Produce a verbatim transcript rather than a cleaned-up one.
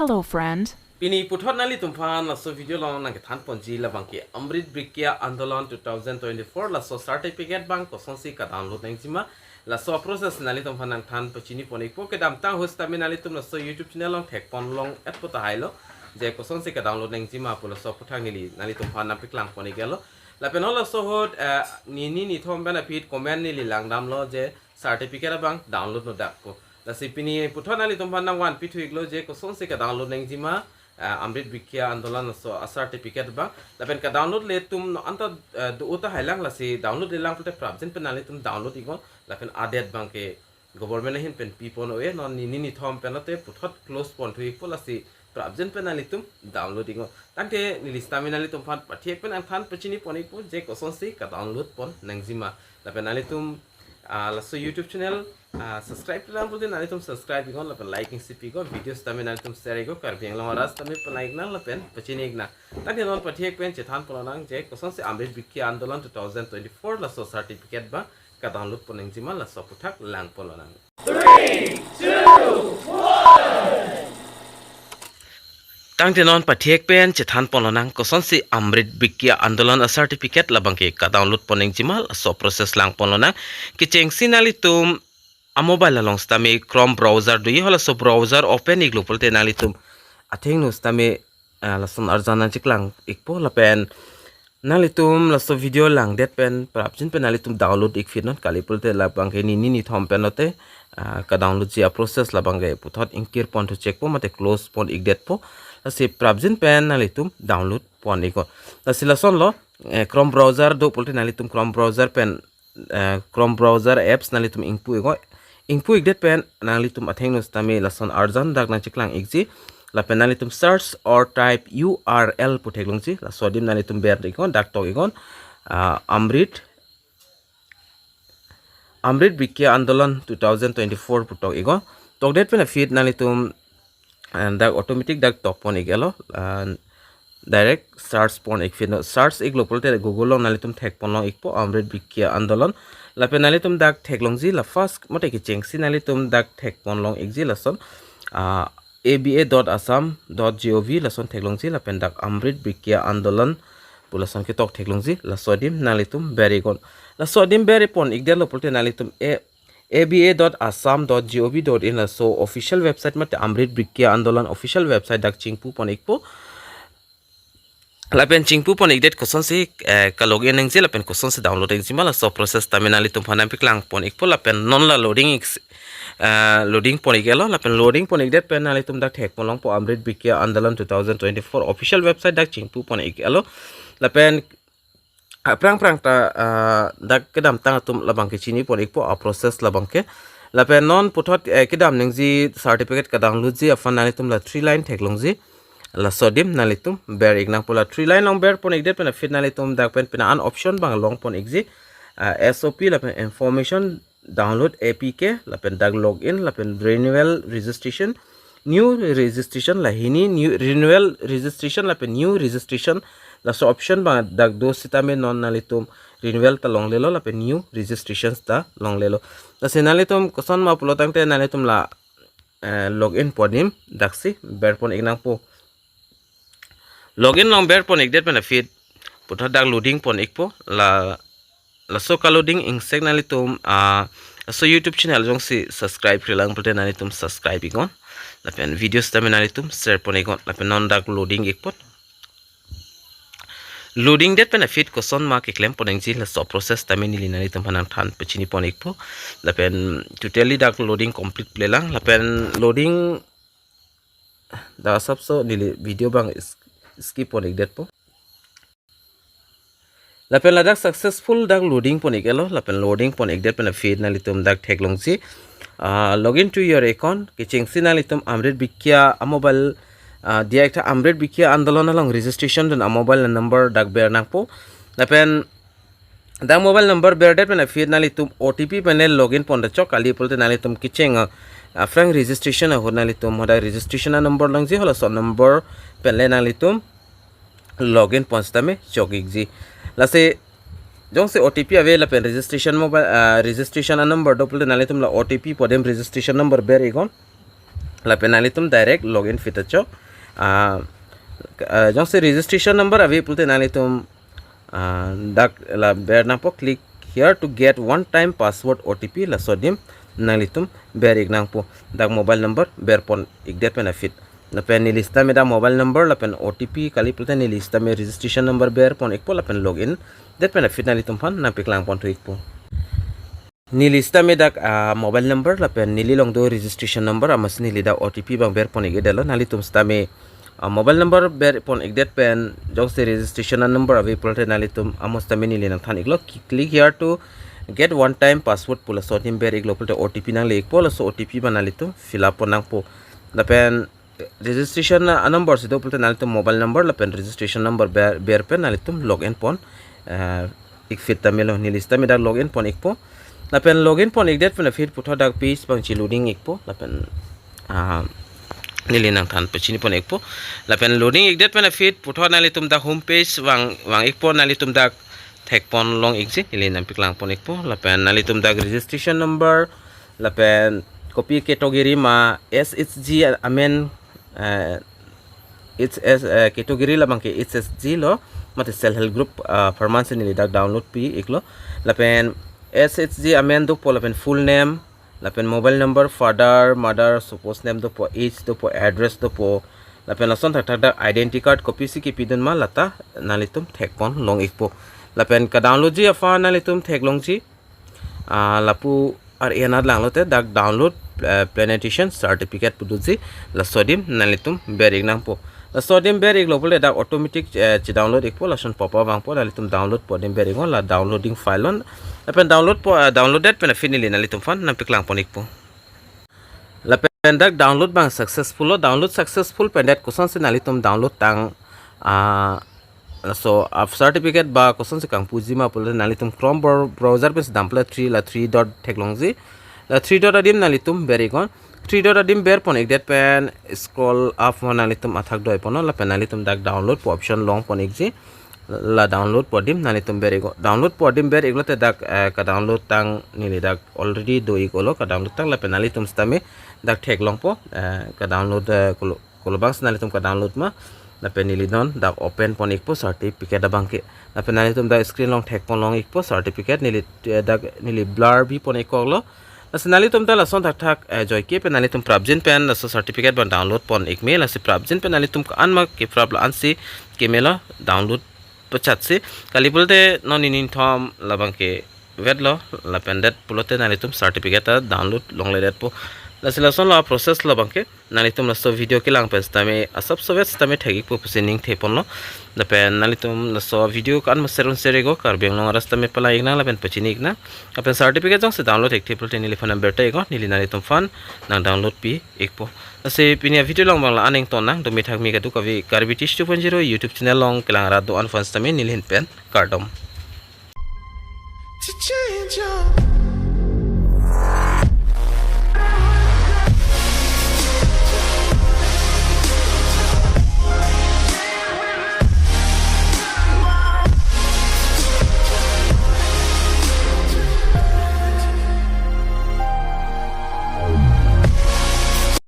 Hello, friend. Pini puthot nanglitumphan laso video along nangkethan ponji labang ke Amrit Brikya Andolan two thousand twenty-four laso certificate abang kosonsi ka-download nangjima, laso process nanglitumphan nangthan pachini pon ikpo. Kedamtang ahut tame nanglitum laso YouTube channel along thek pon long-etpo tahailo, je kosonsi ka-download nangjima pu laso aphuthak neli nanglitumphan nangpeklang pon iklo. Lapen non laso ahut, eh, nini nithom pen aphi comment neli langdamlo je certificate abang download nodak pu. Lasi pini puthot nanglitumphan nangvanpi thu iklo je kosonsi ka-download nangjima, eh, Amrit Brikya Andolan laso a-certificate abang. Lapen ka-download le atum no anta, eh, do-o tahai lang, lasi download le lang pulote prapjin pen nanglitum download iknon. Lapen a-date abang ke government ahin pen pi pon o-e, non nini nithom pen lote puthot close pon thu ikpo, lasi prapjin pen nanglitum download iknon. Tangte neli sitame nanglitumphan pathek pen nangthan pachini pon ikpo je kosonsi ka-download pon nangjima. Lapen nanglitum, ah, laso YouTube channel, ah, subscribe lang pulote nanglitum subscribe iknon, lapen like ingsi pi iknon, video sitame nanglitum share iknon, Karbi Anglong arat sitame panaiknang lapen pachini iknang. Tangte non pathek pen chethan pon lonang je kosonsi Amrit Brikya Andolan two thousand twenty-four laso certificate abang ka-download pon nangjima laso aphuthak lang pon lonang. Three, two, one. Tangte non pathek pen chethan pon lonang kosonsi Amrit Brikya Andolan a-certificate labang ke ka-download pon nangjima laso process lang pon lonang. Kechengsi nanglitum a-mobile along sitame Chrome browser do-i, halaso browser open iklo pulote nanglitum athengno sitame, ah, lason arjan nangcheklang ikpo lapen nanglitum laso video langdet pen prapjin pen nanglitum download ik phit non, kali pulote labang ke nini nithom pen lote, ah, ka-download ji a-process labang ke puthot ingkir pon thu chekpo mate close pon ikdetpo. Lasi prapjin pen nanglitum download pon iknon. Lasi lasonlo, eh, Chrome browser do pulote nanglitum Chrome browser pen, eh, Chrome browser apps nanglitum ingpu iknon. Ingpu ikdet pen nanglitum athengno sitame lason arjan dak nangcheklang ikji. Lapen nanglitum search or type U R L pu theklongji. Laso adim nanglitum ber iknon, dak tok iknon. Ah, Amrit, Amrit Brikya Andolan two thousand twenty-four pu tok iknon. Tokdet pen aphi nanglitum, ah, dak automatic dak tok pon iklo. Ah, direct search pon ik phit non. Search iklo pulote Google along nanglitum thek pon long ikpo Amrit Brikya Andolan. Lapen nanglitum dak theklongji, la first mate kechengsi nanglitum dak thek pon long ikji lason, ah, A B A dot assam dot G O V lason theklongji lapen dak Amrit Brikya Andolan pu lason ketok theklongji, laso adim nanglitum ber iknon. Laso adim ber pon ikdetlo pulote nanglitum A, A B A dot assam dot G O V dot in laso official website mate Amrit Brikya Andolan official website dak chingpu pon ikpo. Lapen chingpu pon ikdet kosonsi, eh, ka-login nangji lapen kosonsi download nangjima laso process tame nanglitumphan nangpeklang pon ikpo. Lapen non la loading ik, eh, loading pon iklo, lapen loading pon ikdet pen nanglitum dak thek pon longpo Amrit Brikya Andolan two thousand twenty-four official website dak chingpu pon iklo. Lapen aphrang phrang ta, ah, dak kedamtang atum labang ke chini pon ikpo a-process labang ke. Lapen non puthot, eh, kedam nangji certificate ka-download ji aphan nanglitum la three line theklongji. Laso adim nanglitum ber ik nangpo. La three line along ber pon ikdet pen aphi nanglitum dak pen pina an option abang long pon ikji. Ah, S O P lapen information, download A P K lapen dak login lapen renewal registration, new registration, la hini new renewal registration lapen new registration. Laso option abang dak do sitame non nanglitum renewal ta longlelo lapen new registration ta longlelo. Lasi nanglitum kosonma pulo tangte nanglitum la, eh, login pu adim daksi ber pon ik nangpo. Login along ber pon ikdet pen aphi puthot dak loading pon ikpo. La, laso ka-loading ingsek nanglitum, ah, laso YouTube channel jongsi subscribe-re lang pulote nanglitum subscribe iknon. Lapen video sitame nanglitum share pon iknon. Lapen non dak loading ikpo. Loading det pen aphi kosonma keklem pon nangji laso process tame neli nanglitumphan nangthan pachini pon ikpo. Lapen totally dak loading complete-le lang. Lapen loading dak asapso neli video abang is-, skip pon ikdetpo. Lapen ladak successful dak loading pon iklo, lapen loading pon ikdet pen aphi nanglitum dak theklongji. Ah, login to your account, kechengsi nanglitum Amrit Brikya a-mobile, ah, diya ekta Amrit Brikya Andolan along registration dun a-mobile number dak ber nangpo. Lapen dak mobile number berdet pen aphi nanglitum O T P pen le login pon dachok, kali pulote nanglitum kecheng, ah, aphrang registration ahut nanglitum hadak registration a-number longji, halaso number pen le nanglitum login pon sitame chok ikji. Lasi jongsi O T P ave lapen registration mobile, ah, registration a-number do pulote nanglitum la O T P pu adim registration number ber iknon. Lapen nanglitum direct login fit acho. Ah, ah, jongsi registration number ave pulote nanglitum, ah, dak la ber nangpo, "Click here to get one time password O T P," laso adim nanglitum ber ik nangpo. Dak mobile number berpon ikdet pen aphi. Lapen neli sitame dak mobile number lapen O T P kali pulote neli sitame registration number berpon ikpo lapen login det pen aphi nanglitum aphan nangpaklang ponthu ikpo. Neli sitame dak, ah, mobile number lapen neli along do registration number, amatsi neli dak O T P abang berpon ikdetlo. Nanglitum sitame, ah, mobile number berpon ikdet pen jongsi registration number ave pulote nanglitum amo sitame neli nangthan iklo, "Click here to get one time password," pu laso adim ber iklo pulote O T P nangle ikpo, laso O T P abang nanglitum fill up pon nangpo. Lapen registration a number si do pulote nanglitum mobile number lapen registration number ber, ber pen nanglitum login pon, eh, ik fit tame lo. Neli sitame dak login pon ikpo. Lapen login pon ikdet pen aphi puthot dak page abang chi loading ikpo. Lapen, ah, neli nangthan pachini pon ikpo. Lapen loading ikdet pen aphi puthot nanglitum dak home page vang, vang ikpo, nanglitum dak thek pon long ikji, neli nangpaklang pon ikpo. Lapen nanglitum dak registration number, lapen kopi category ma, S H G amen, eh, H S, eh, category labang ke H S G lo, mate self help group, ah, apharman si neli dak download pi iklo. Lapen S H G amen dopo, lapen full name, lapen mobile number, father, mother, suppose name dopo, age dopo, address dopo, lapen lason thakthak dak identity card kopisi kepidun ma lata nanglitum thek pon long ikpo. Lapen kadownload ji aphan nanglitum theklongji, ah, lapu ar enat langlote dak download, eh, plantation certificate pu doji, laso adim nanglitum ber ik nangpo. Laso adim ber iklo pulote dak automatic, eh, chi download ikpo, lason pop up vangpo, nanglitum download pu adim ber iknon, la downloading file non. Lapen download pu, eh, download det pen aphi neli nanglitum aphan nangpaklang pon ikpo. Lapen dak download abang successful lo, download successful pen det kosonsi nanglitum download tang, ah, laso a certificate ba kosonsi kangpuji ma pulote nanglitum Chrome bro-, browser pensi dampo, la three, la three dot theklongji. La three dot adim nanglitum ber iknon. Three dot adim berpon ikdet pen scroll up mo, nanglitum athak doi ponnon, lapen nanglitum dak download pu option long pon ikji. La download pu adim nanglitum ber iknon. Download pu adim ber iklote dak, eh, kadownload tang neli dak already do iklo, kadownload tang, lapen nanglitum sitame dak theklongpo, eh, kadownload, eh, kolo, kolo abangsi nanglitum kadownload ma. Lapen neli non dak open pon ikpo certificate abang ke. Lapen nanglitum dak screen along thek pon long ikpo certificate, neli, eh, dak neli blur bi pon ikkoklo. Lasi nanglitum ta lason thakthak, eh, joike pen nanglitum prapjin pen laso certificate abang download pon ikme, lasi prapjin pen nanglitum ko-an ma keprap, la-ansi kemelo download pachatsi. Kali pulote non nini thom labang ke vetlo, lapen det pulote nanglitum certificate ta download longledetpo. Lasi lasonlo a process labang ke. Nanglitum laso video kelang pen sitame asap sovet sitame thek ikpo pusi ning the ponlo. Lapen nanglitum laso video ko-an ma share un share iknon, Karbi Anglong arat sitame palang iknang lapen pachini iknang. Lapen certificate jongsi download thekthe pulote neliphan number ta iknon, neli nanglitum aphan nang download pi ikpo. Lasi pini a video along abang la-an ingtonnang, dome thakme kadokave Karbi Teach two point zero YouTube channel along kelang rat do-an aphan sitame neli ahin pen kardom. To change your